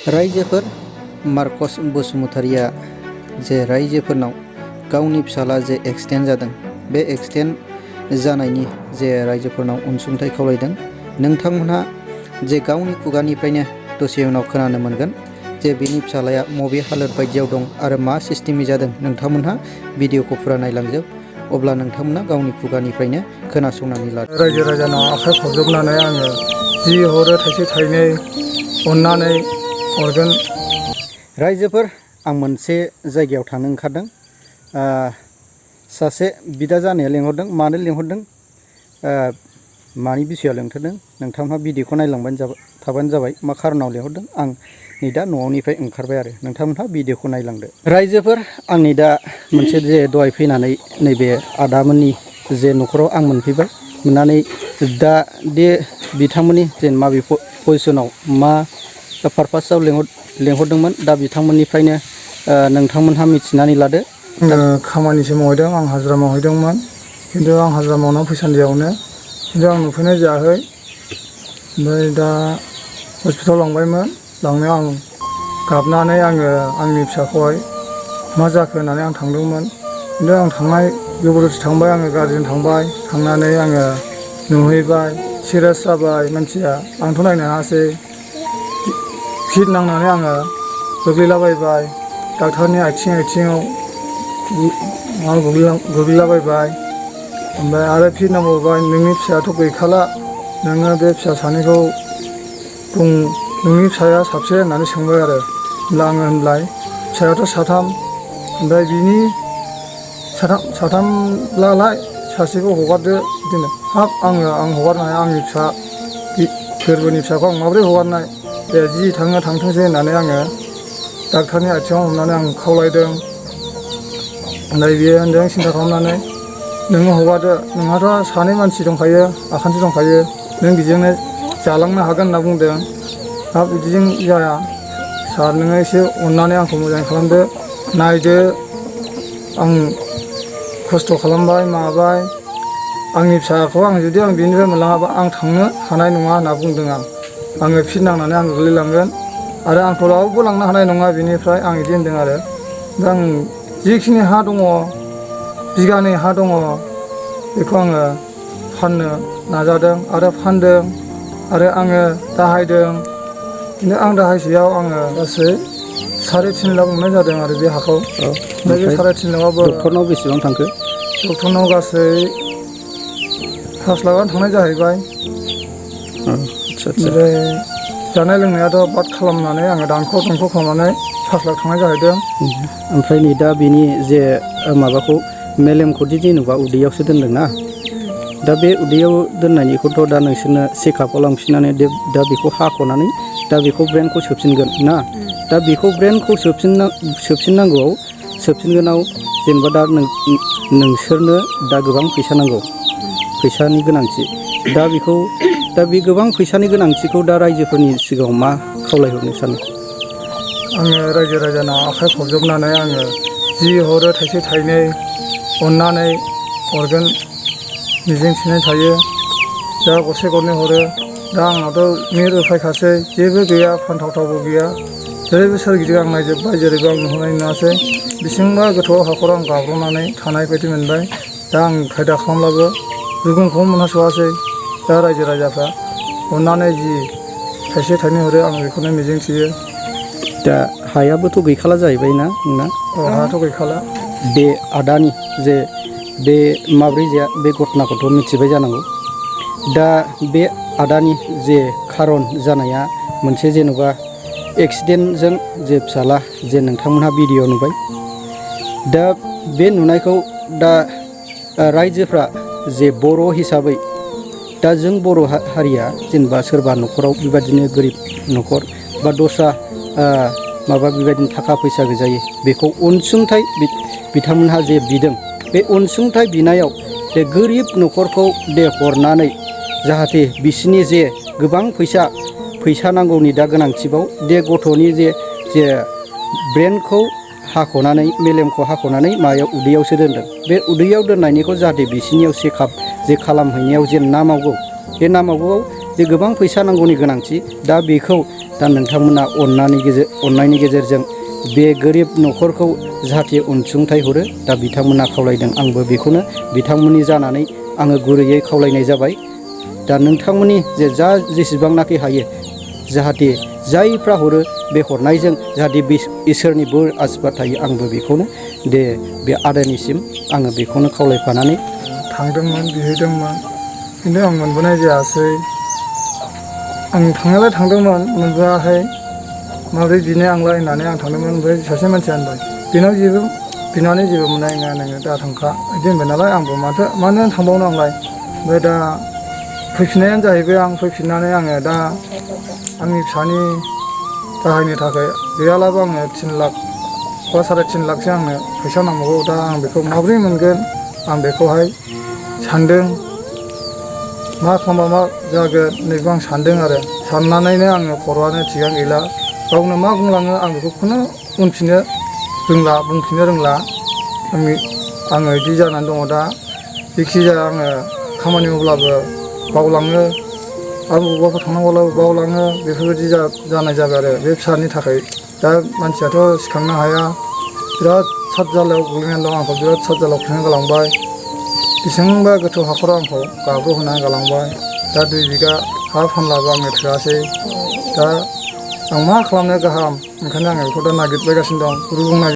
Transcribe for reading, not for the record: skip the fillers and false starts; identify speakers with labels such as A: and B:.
A: रायजोफोर मार्कस बसुमतारिया जे रायजोफोरनाव गावनि फिसाला जे एक्सिडेन्ट जादों बे एक्सिडेन्ट जानायनि जे रायजोफोरनाव अनसुंथाइ खावलायदों। नोंथांमोनहा जे गावनि खुगानिफ्रायनो दसे उनाव खोनानो मोनगोन जे बिनि फिसालाया मबे हालोद बायदियाव दं आरो मा सिस्टेमै जादों। नोंथांमोनहा भिडिअखौ फुरा नायलांजोब, अब्ला नोंथांमोना गावनि खुगानिफ्रायनो खोनासंनानै ला।
B: रायजो राजानाव आखाइ खबजबनानै आङो जि हरो थाइसे थाइनै अननानै हरगोन।
A: रायजोफोर, आं मोनसे जायगायाव थांनो ओंखारदों। सासे बिदा जानाया लेंहरदों। मानो लेंहरदों, मानि बिसयआव लेंहरदों, नोंथांहा भिडिअखौ नायलांबानो थाबानो जाबाय मा खारनाव लेंहरदों। आं नै दा न'निफ्राय ओंखारबाय आरो नोंथांमोनहा भिडिअखौ नायलांदो। रायजोफोर, आंनि दा मोनसे जे दहाय फैनानै नैबे आदामोननि जे न'खराव आं मोनफैबाय। मोननानै दा बे बिथांमोननि जेनेबा माबे पजिसनाव मा पारपासाव लेंहरदोंमोन, दा बिथांमोननिफ्रायनो नोंथांमोनहा मिथिनानै लादो।
B: खामानिसो मावहैदों, आं हाजिरा मावहैदोंमोन, खिन्थु आं हाजिरा मावनानै फैसान्दियावनो खिन्थु आं नुफैनाय जायाखै। ओमफ्राय दा हस्पिटालाव लांबायमोन। लांनायाव आं गाबनानै आंनि फिसाखौहाय मा जाखो होननानै आं थांदोंमोन। खिन्थु आं थांनाय जबरदस्ति थांबाय, आङो गारिजों थांबाय। थांनानै आङो नुहैबाय, सिरियास जाबाय मानसिया। आंथ' नायनो हायासै, फिट नांनानै आङो गोग्लैलाबायबाय। डाक्टारनि आथिङाव गोग्लैलाबायबाय। ओमफ्राय आरो फिट नांबावबाय, नोंनि फिसायाथ' गैखाला, नोङो बे फिसा सानैखौ नोंनि फिसाया साबसे होननानै सोंबाय आरो। होनब्ला आङो होनबाय फिसायाथ' साथाम, ओमफ्राय बिनि साथामब्लालाय सासेखौ हगारदो बिदिनो। हाब आं हगारनो हाया, आंनि फिसा गोरबोनि फिसाखौ आं माबोरै हगारनाय, दे जि थाङो थांथोंसै होननानै आङो डाक्टारनि आथिङाव हमनानै आं खावलायदों। ओमफ्राय बियो होनदों सिन्था खालामनानै नोङो हगारदो, नोंहाथ' सानै मानसि दंखायो, आखान्थि दंखायो, नों बेजोंनो जालांनो हागोन होनना बुंदों। हाब बिदिजों जाया सार, नोङो एसे अननानै आंखौ मोजां खालामदो, नायदो, आं खस्थ' खालामबाय माबाय, आंनि फिसाखौ जुदि बिनिफ्राय मोनलाङाबा आं थांनो हानाय नङा होनना बुंदों। आङो फिट नांनानै आं गोग्लैलांगोन आरो आंखौ रावबो लांनो हानाय नङा बिनिफ्राय, आं बिदि होनदों आरो। दा आं जिखिनि हा दङ, बिगानै हा दङ, बेखौ आङो फाननो नाजादों आरो फानदों। आरो आङो दाहायदों, खिन्थु आं दाहायसेयाव आङो गासै 3.5 लाख मोननाय जादों आरो बे हाखौ। ओमफ्राय बे 3.5 लाखआवबो
A: डक्टरनाव बेसेबां थांखो?
B: डक्टरनाव गासै 5 लाखआनो थांनाय जाहैबाय। ओमफ्राय जानाय लोंनायाथ' बाद खालामनानै आङो दानख' खालामनानै 5 लाख थांनाय जाहैदों।
A: ओमफ्राय नै दा बेनि जे माबाखौ मेलेमखौदि जेनेबा उदैयावसो दोनदोंना, दा बे उदैयाव दोननायनिखौथ' दा नोंसोरनो चेकआपआव लांफिननानै दा बेखौ हाख'नानै दा बेखौ ब्रेनखौ सोफिनगोन ना। दा बेखौ ब्रेनखौ सोफिनगोनाव जेनेबा दा नोंसोरनो दा गोबां फैसा नांगौ, फैसानि गोनांथि। दा बे गोबां फैसानि गोनांथिखौ दा रायजोफोरनि सिगाङाव मा खावलायहरनो सानो?
B: आङो रायजो राजानाव आखाइ खबजबनानै आङो जि हरो थाइसे थाइनै अननानै हरगोन मिजिंथिनाय थायो। दा गरसे गरनै हरो, दा आंनावथ' उफायखासै, जेबो गैया, फानथावथावबो गैया। जेरैबो सोरगिदिं आं नायजोब्बाय, जेरैबो आं नुहरनाय नुवासै। बेसेबांबा गोथौआव हाखराव आं गाब्र'नानै थानाय बायदि मोनबाय। दा आं खायदा खालामब्लाबो रुगुंखौनो मोनहास'आसै। दा रायजो राजाफ्रा अननानै जि थाइसे थाइनै हरो, आं बेखौनो मिजिंथियो।
A: दा हायाबोथ' गैखाला जाहैबाय ना नोंना?
B: हायाथ' गैखाला।
A: बे आदानि जे बे माब्रै जाया बे घटनाखौथ' मिथिबाय जानांगौ। दा बे आदानि जे खारन जानाया मोनसे जेन'बा एक्सिडेन्टजों जे फिसाला जे नोंथांमोनहा भिडिअ नुबाय, दा बे नुनायखौ दा रायजोफ्रा जे बर' हिसाबै, दा जों बर' हारिया जेनेबा सोरबा न'खराव बेबादिनो गोरिब न'खर बा दस्रा बेबायदिनो थाखा फैसा गैजायै, बेखौ अनसुंथाइ बिथांमोनहा जे बिदों, बे अनसुंथाइ बिनायाव बे गोरिब न'खरखौ हरनानै जाहाथे बिसिनि जे गोबां फैसा नांगौनि दा गोनांथिबाव गथ'नि जे ब्रेनखौ हाख'नानै, मेलेमखौ हाख'नानै उदैयावसो दोनदों। बे उदैयाव दोननायनिखौ जाहाथे बिसिनियाव चेकआप जे खालामहैनायाव जे नामावगौ, बे नामावगौआव जे गोबां फैसा नांगौनि गोनांथि, दा बेखौ दा नोंथांमोना अननायनि गेजेरजों बे गोरिब न'खरखौ जाहाथे अनसुंथाइ हरो दा बिथांमोना खावलायदों। आंबो बेखौनो बिथांमोननि जानानै आङो गुरैयै खावलायनाय जाबाय। दा नोंथांमोननि जेसेबांनाखि हायो जाहाथे जायफ्रा हरो बे हरनायजों जाहाथे इसोरनि बोर आशीर्बाद थायो। आंबो बेखौनो बे आदानिसिम आङो बेखौनो खावलायफानानै
B: थांदोंमोन बिहैदोंमोन खिन्थु आं मोनबोनाय जायासै। आं थांनायालाय थांदोंमोन मोनबोआखै। माबोरै बिनो आंलाय होननानै आं थांदोंमोन। ओमफ्राय सासे मानसिया होनबाय बेनाव बिनानै जेबो मोननाय नङा नोङो दा थांखा बिदि होनबाय नालाय आंबो मानो थांबावनो आंलाय। ओमफ्राय दा फैफिननायानो जाहैबाय। आं फैफिननानै आङो दा आंनि फिसानि राहायनो थाखाय गैयालाबो आङो 3 लाख बा 3.5 लाखसो आंनो फैसा नांबावगौ। दा आं बेखौ माबोरै मोनगोन आं बेखौहाय सानदों। मा खालामबा मा जागोन नैबेखौ आं सानदों आरो साननानैनो आङो खर'आनो थिगानो गैला। गावनो मा बुंलाङो आं बेखौ खुनु बुंफिननो रोंला। आङो बिदि जानानै दङ दा। जेखि जाया आङो खामानि मावब्लाबो बावलाङो आरो बबावबाफोर थांनांगौब्लाबो बावलाङो। बेफोरबायदि जानाय जाबाय आरो बे फिसानि थाखाय। दा मानसियाथ' सिखांनो हाया। बिराद साद जाल्लायाव गोग्लैनानै दं। आंखौ बिराद साद जाल्लायाव खोख्लैनानै गालांबाय। बेसेबांबा गोथौ हाखराव आंखौ गाब्र'होनानै गालांबाय। दा 2 बिगा हा फानलाबो आंनो थोआसै। दा आं मा खालामनो गाहाम ओंखायनो आङो बेखौ दा नागिरबायगासिनो दं।